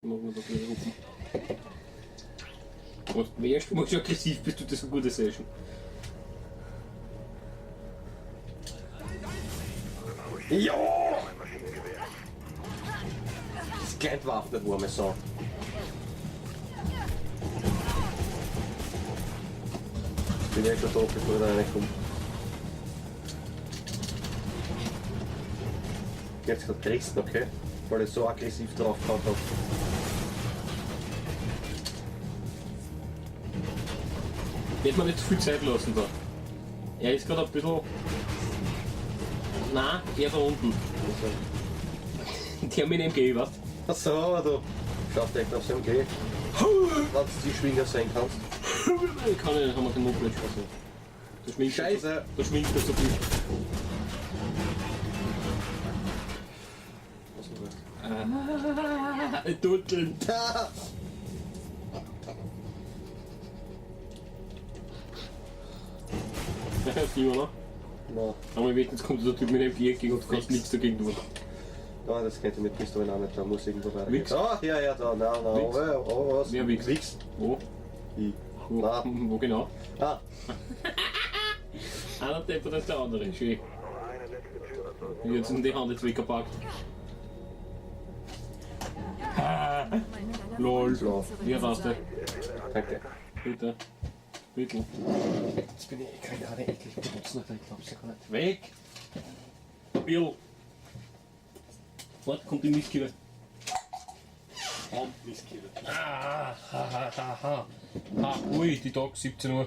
Machen wir da gleich rufen. Und beim ersten Mal schon aggressiv bist du, das ist eine gute Session. Ja! Das Gleitwaffen war mir so. Ich bin eh schon tot, bevor ich da reinkomme. Jetzt gerade gerissen, okay? Weil ich so aggressiv drauf gehauen habe. Wird man nicht zu viel Zeit lassen da. Er ist gerade ein bisschen. Nein, er da unten. Der mit dem MG, weißt Achso, du schaust echt aufs MG. Wenn du die Schwinger sein kannst. Ich kann nicht, haben wir keinen Notplatz. Also. Da schwingt Scheiße! Da schwingt er so viel. Was war das? Ah, Dutteln. Simon, ne? Na, Aber wenigstens kommt der Typ mit dem MG entgegen und du kannst Fix. nichts dagegen tun. ah, das könnte mit Pistolen auch nicht, da muss irgendwo weitergehen. Wichs. Ah, ja, ja, da, na, na, Wichs. oh, oh, was? Wer wichst? Wichs. Wo? Ich. Wo, Na. Wo genau? Ah, Einer deppert als der andere. Schön. Jetzt sind die Hand jetzt weggepackt. Ah, lol. Schlaf. Ja, war's da. Danke. Bitte. Bitte. Jetzt bin ich gerade endlich benutzen, Alter, ich glaub's ja gar nicht. Weg! Bill. Warte, kommt die Mistkippe. Mistkippe. Ah, ha, ha, ha, ha. Ha, ui, die Tag, 17 Uhr.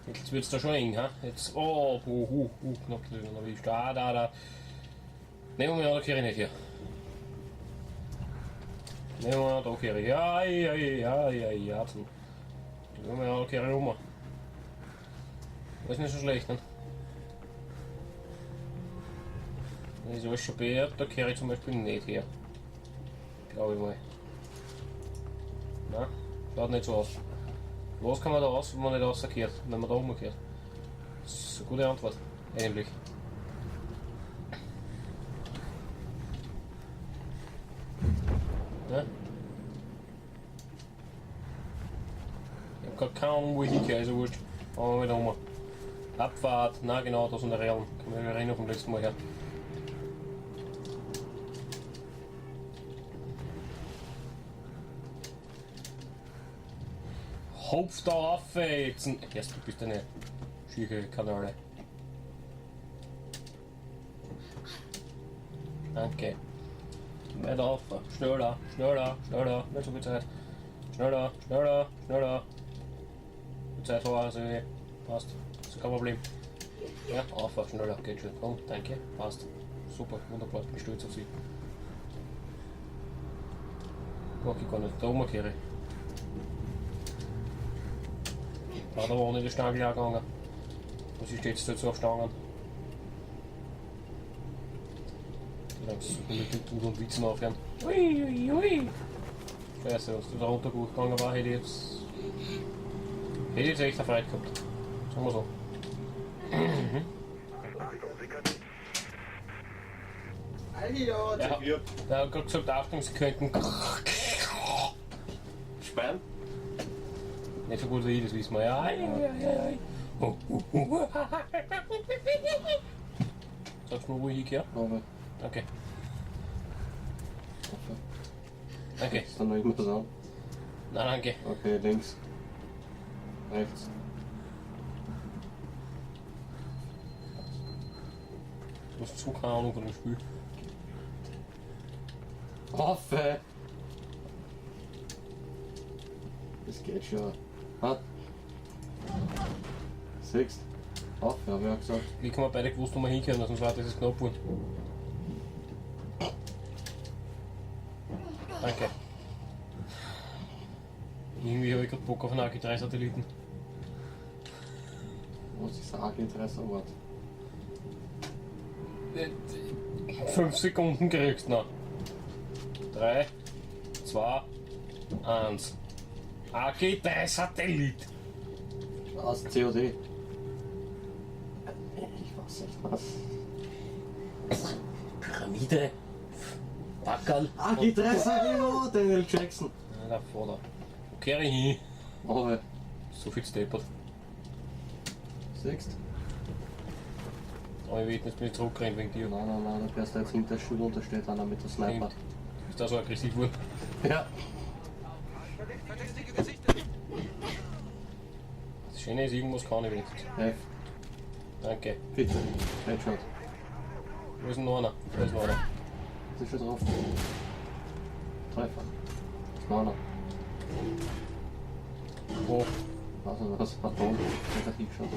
Jetzt wird's da schon eng, ha? Jetzt, oh, oh, hu, hu, knapp drüber erwischt. Da, da, da. Nehmen wir an, da kehre ich nicht her. Nehmen wir an, da kehre ich. Ja, ja, ja, ja, ja. Nehmen wir an, da kehre ich um. Das ist nicht so schlecht, ne? Das ist alles schon beehrt, da kehre ich zum Beispiel nicht her. Glaube ich mal. Na, schaut nicht so aus. Was kann man da raus, wenn man nicht rauskehrt, wenn man da umkehrt? Das ist eine gute Antwort, eigentlich. Ne? Ich hab grad keine Ahnung, wo ich hinkehre, ist ja wurscht. Machen wir wieder um. Abfahrt, na genau, da sind die Realen. Kann mich erinnern vom letzten Mal her. Hopf da auf, ey. Jetzt, erst du bist eine schiefe Kanale. Danke. Weiter auf. Schneller, schneller, schneller. Nicht so viel Zeit. Schneller, schneller, schneller. Die Zeit war also eh. Passt. Ist kein Problem. Ja, auf, schneller. Geht schon. Komm, danke. Passt. Super, wunderbar. Bin stolz auf Sie. Mag ich gar nicht. Da umkehre. Da hat aber ohne die Stange auch gegangen. Was ist jetzt dazu auf Stangen? Die langsam mit dem Tut und Witzen aufhören. Ui, ui, ui. Scheiße, was du da runter gut gegangen war, hätte ich jetzt. Hätte ich jetzt echt eine Freude gehabt. Sagen wir so. Ja, Ja. Der hat gerade gesagt, Achtung, sie könnten. Spein? Nicht so gut wie ich, das wissen wir. Ja, ja, ja, ja, ja. Oh, oh, oh. Sagst du mir, wo ich hinkehre? Aber, Danke. Danke. ist da noch irgendwas an? Nein, danke. Okay, links. Rechts. Du hast so keine Ahnung von dem Spiel. Hoffe! Das geht schon. Ha? Siehst? Hoffe, hab ich ja gesagt. Wie kann man beide gewusst, wo wir hinkehren, sonst war das ist knapp geworden. Danke. Irgendwie habe ich gerade Bock auf einen AG3-Satelliten. Was ist AG3 Award? 5 Sekunden kriegst du noch. 3, 2, 1. AG3 Satellit. Was? COD? Ich weiß nicht was. Niedere Packerl. Ah, die genau, Daniel Jackson. Ja, der Vater. Wo kehre ich hin? Oh, So viel steppert. siehst? Aber ich weiß, jetzt bin ich zurückgerannt wegen dir. Nein, nein, nein, da fährst du jetzt hinter der Schule und da steht einer mit der Sniper. Du bist da so aggressiv geworden. Ja. Das Schöne ist, irgendwas kann ich wenigstens. F, Danke. bitte. Headshot. Wo ist denn noch einer? Da ist noch einer. Das ist schon drauf. Treffer. Ist noch einer. Wo? Weiß nicht, was? Hat da unten. Hat er hingeschaut.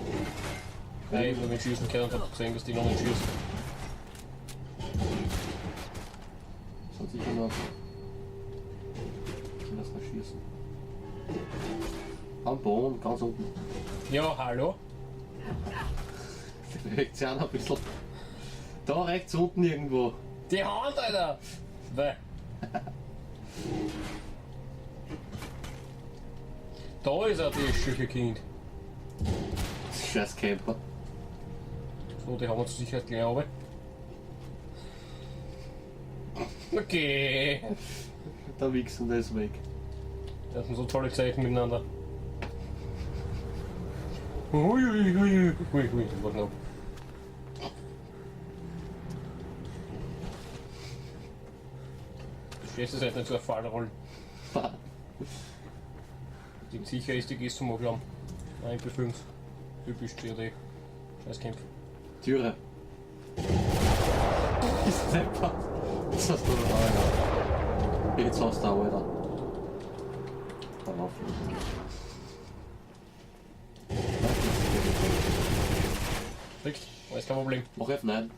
Nein, ich hab mit Schießen gehört und hab gesehen, dass die noch nicht schießt. Sind sicher noch. Ich lass mal schießen. Am Boden, ganz unten. Ja, hallo? Der bewegt sich auch noch ein bisschen. Da rechts unten irgendwo. Die Hand, Alter! Weh. Da ist er, die schüche Kind. Scheiß Camper. So, die haben wir zur Sicherheit gleich runter. Okay. Der Wichsen, der ist weg. Wir hatten so tolle Zeiten miteinander. Ui, ui, ui, ui, ui, das war knapp. Du stehst jetzt nicht so eine Fallrollen. Die sicher ist, die gehst zum Oglam. Nein, MP5. Typisch COD. Scheiß Kämpf. Türe. Ist deppert. Das hast du noch. Jetzt hast du auch, Alter. Darauf. Kriegt, alles kein Problem. Mach F9.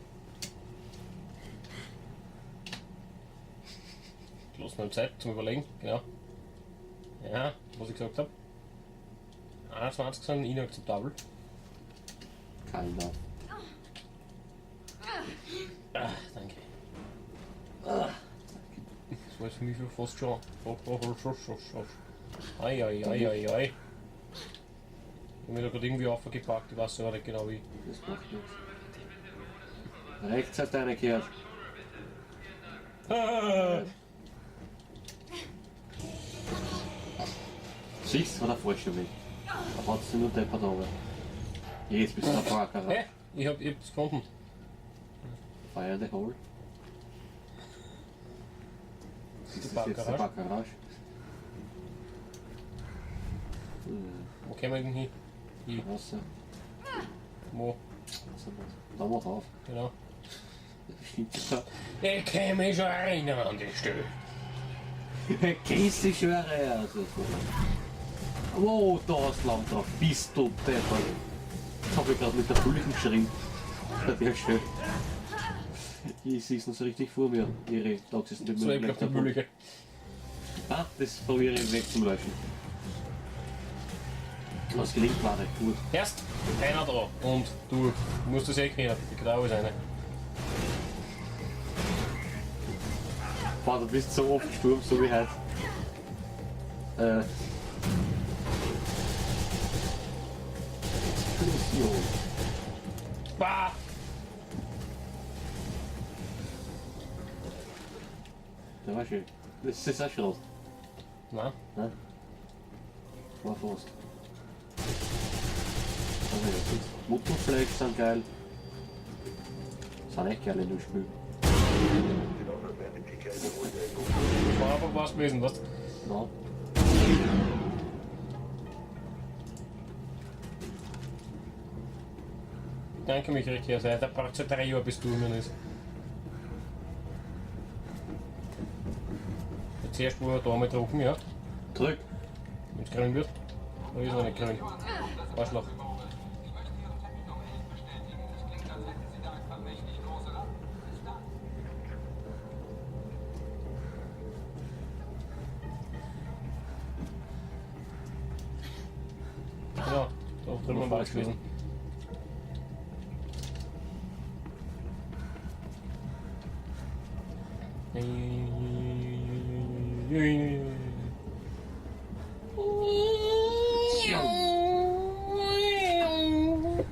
Lass mir Zeit zum Überlegen, genau. Ja, was ich gesagt habe. 21 sind inakzeptabel. Keiner. Ah, danke. Das war jetzt für mich schon fast schon. Ei, ei, ei, ei, ei. Ich hab mich da gerade irgendwie aufgepackt, ich weiß selber nicht genau wie. Das macht nichts. Rechts hast du eine gehört. Ah, Siehst du, war der falsche Weg. Da hat's nur deppert runter. Jetzt bist du der Parker. hä? Ich hab's gefunden. Fire the hole. Ist Die das jetzt der Parkgarage. Parkgarage? Wo kämen wir denn hin? Hin. Wasser. Wo? Wasser, was? Da mach auf. Genau. Stimmt das? Ich käme mich schon erinnern an die Stelle. Kennst dich schwere also. Wow, da hast du lang drauf. Bist du deppert. Jetzt hab ich gerade mit der Bullen geschrien. Bei der Stelle. Ich sehe es noch so richtig vor mir. Ihre Dogs ist die So, ich glaub, die Müllige. Ah, das probiere ich wegzulöschen. Das gelingt mir recht gut. Erst einer da und du musst das eh kennen. Die Grau ist eine. Boah, du bist so oft gestorben, so wie heute. Explosion. Bah! Der war schön. Das ist auch Schrott. Nein. Ne? War fast. Also, ja, gut. Mutterfleisch sind geil. Sind echt geil in dem Spiel. War aber was gewesen, was? No. Danke mich recht herzlich. Der braucht seit 3 Jahren, bis du mir ist. Jetzt erst, wo wir da mal drucken, ja. Drück! Wenn es grün wird. Oder ist noch nicht grün? Arschloch. Genau, da drüben war es gewesen.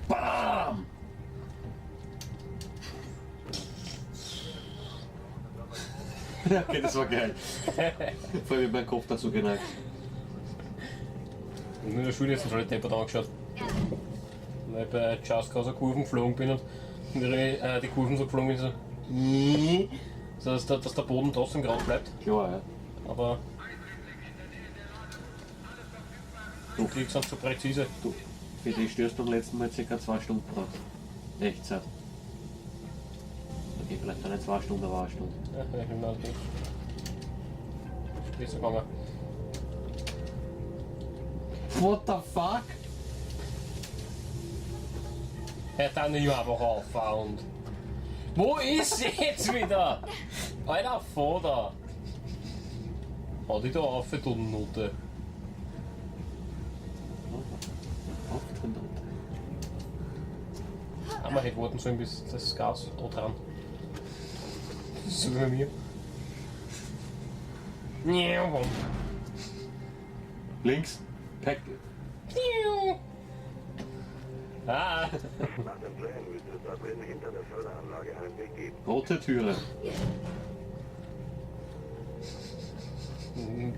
Bam! Okay, das war geil. Vor allem mein Kopf dazu geneigt. Und in der Schule jetzt alle deppert angeschaut. Weil ich bei Just Cause Kurven geflogen bin und die Kurven so geflogen sind, so, so dass der Boden trotzdem gerade bleibt. Klar, ja. Aber du kriegst dann zu präzise. Du, für die störst beim letzten Mal ca. 2 Stunden braucht. Echtzeit. Okay, vielleicht auch nicht 2 Stunden, aber 1 Stunde. Ja, ich bin mal nicht. Ist gegangen. What the fuck? Hör dann nicht einfach auf und. Wo ist sie jetzt wieder? Alter Vater! Hau dich da auf, du Nutte. Auf drin, Nutte. Aber hätte warten sollen, bis das Gas da dran. So wie bei mir. Links. Pack. Ah! Nach den Plänen müsste es da drin hinter der Förderanlage einen Weg geben. Rote Türe.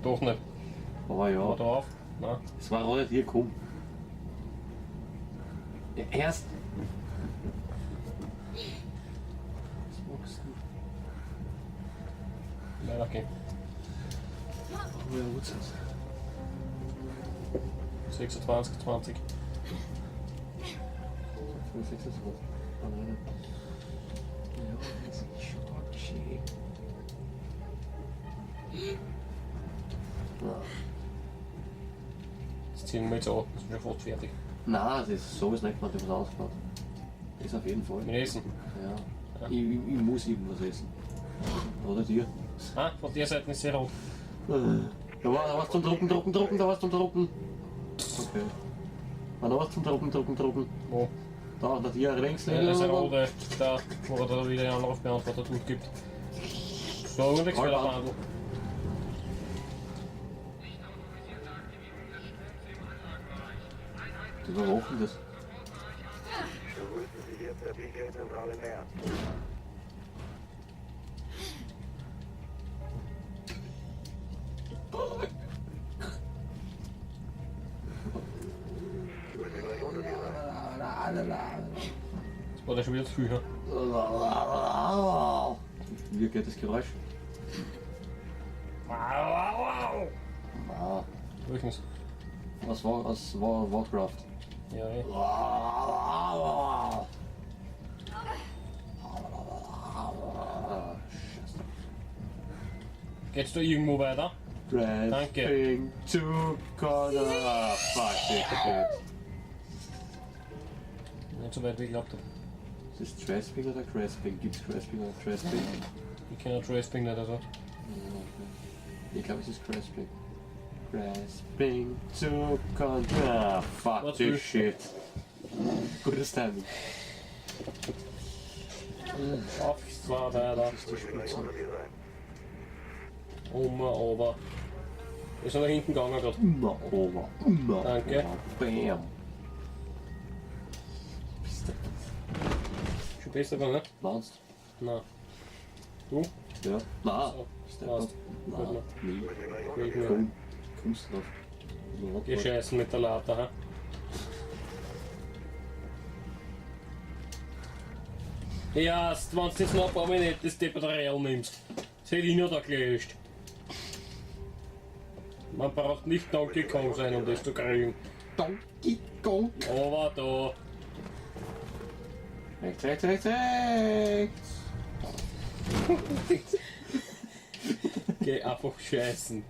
Doch nicht. Aber ja. Mal da auf. Nein. Es war auch nicht hier, komm. Ja, erst. Was magst du? Nein, okay. Oh, ja, Uhrzeit. 26, 20. 26. Oh nein. Ja, das ist schon okay. Ja. Das ziehen wir jetzt an, das ist schon fast fertig. Nein, das ist so ist nicht gemacht, ich was ausgebaut. Das auf jeden Fall. Mit Essen. Ja. Ich muss irgendwas essen. Oder dir? Ah, von der Seite ist sehr rot. Da war was zum Drucken, Drucken, Drucken, da was zum Drucken. Okay. War da was zum Drucken, Drucken, Drucken. Wo? Da, da dir links, Ja, das ist eine rote, da, wo er da wieder einen Anrufbeantworter durchgibt. So, und nichts mehr Rollband. Handel. Die überwachen das. Begrüßen Sie jetzt der PK-Zentrale näher. Müsste gleich unter dir sein. Das war der schon wieder zu viel. Ja? Wie geht das Geräusch? Wow, wow, wow. Ah, Welches? was war aus war Warcraft? Ja, eh. Ah, Scheiße. Geht's da irgendwo weiter? Danke. Grasping to corner. Ah, fuck this shit. Nicht so weit, wie ich geglaubt habe. Ist das Grasping oder Grasping? Gibt's Grasping oder Grasping? Ich kenne Trasping nicht, also. Okay. Ich glaube, es ist Grasping. Grasping to corner. Ah, fuck Was this willst du? shit. Gutes Timing. Auf, zwei weiter. Das ist die Müsste gleich Spitze. unter dir sein. Um, aber. Ist noch nach hinten gegangen gerade. Immer over. Immer Danke. over. Bam. Bist du Schon besser geworden, ne? Meinst Nein. Du? Ja. Nein. So, Step passt. up. Nein. Gut, Nie. Müsste gleich unter Geht dir mir. sein. Komm. Kommst du drauf? Ja, Geh scheißen mit der Latte, ha? Ja, wenn du jetzt noch ein paar Minuten das Deppert nimmst. Das hätte ich noch da gelöscht. Man braucht nicht Donkey Kong sein, um das zu kriegen. Donkey Kong. Aber da. Rechts, rechts, rechts, rechts. Geh einfach scheißen.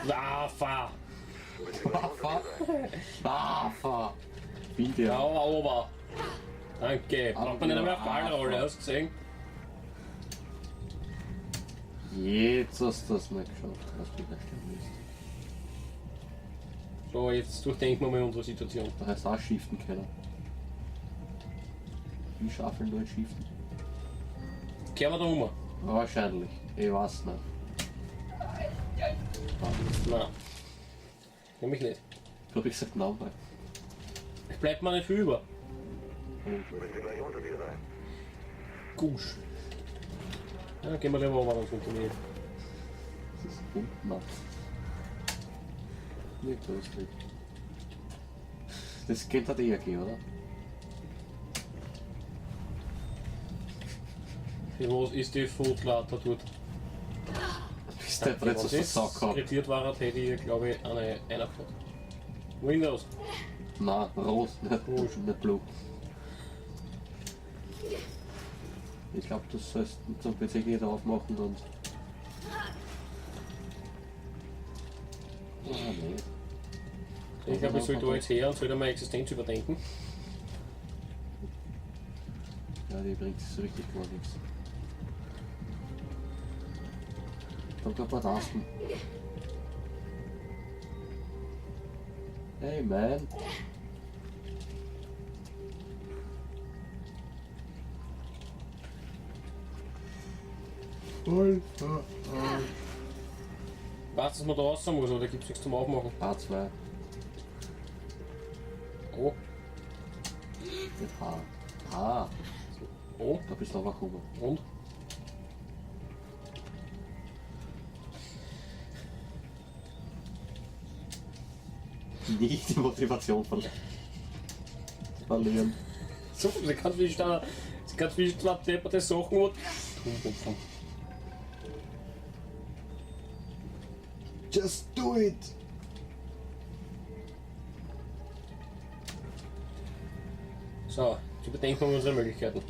Wafa! Müsste gleich unter dir sein. Wafa. Wafa. Bin der. Ja, aber. Danke. Braucht man nicht mehr Fallrolle, hast du gesehen? Jetzt hast du das nicht geschafft. Was du da stehen willst. So, jetzt durchdenken wir mal unsere Situation. Da heißt auch shiften können. Wie schaffeln nur shiften? Kehren wir da um? Wahrscheinlich. Ich weiß nicht. Nein. Nämlich nicht. Hab ich gesagt, nein. Es bleibt mir nicht viel über. Müsste gleich unter dir sein. Gusch. Ja, gehen wir lieber runter, sonst funktioniert. Das ist unten. Nicht lustig. Das kennt halt eher gehen, oder? Für was ist die Footlater dort? Bist der Brett Wenn so das Sack gehabt? kritiert war, hätte ich, glaube ich, eine gehabt. Windows. Nein, rot, nicht, Rot. nicht blue. Ich glaube, das sollst du zum PC geht aufmachen und. Ah, nee. Ich glaube, ich soll da jetzt her und sollte meine Existenz überdenken. Ja, die bringt so richtig gar nichts. Da kommt ein paar Tasten. Hey man. Weißt du, dass man da raus muss, oder gibt es nichts zum Aufmachen? A2, Oh, nicht H. H, oh, da bist du aber gekommen. und? Nicht die Motivation verlieren. So, sie kann viel schneller, sie kann viel schneller depperte Sachen und. Just do it! So, jetzt überdenken wir unsere Möglichkeiten.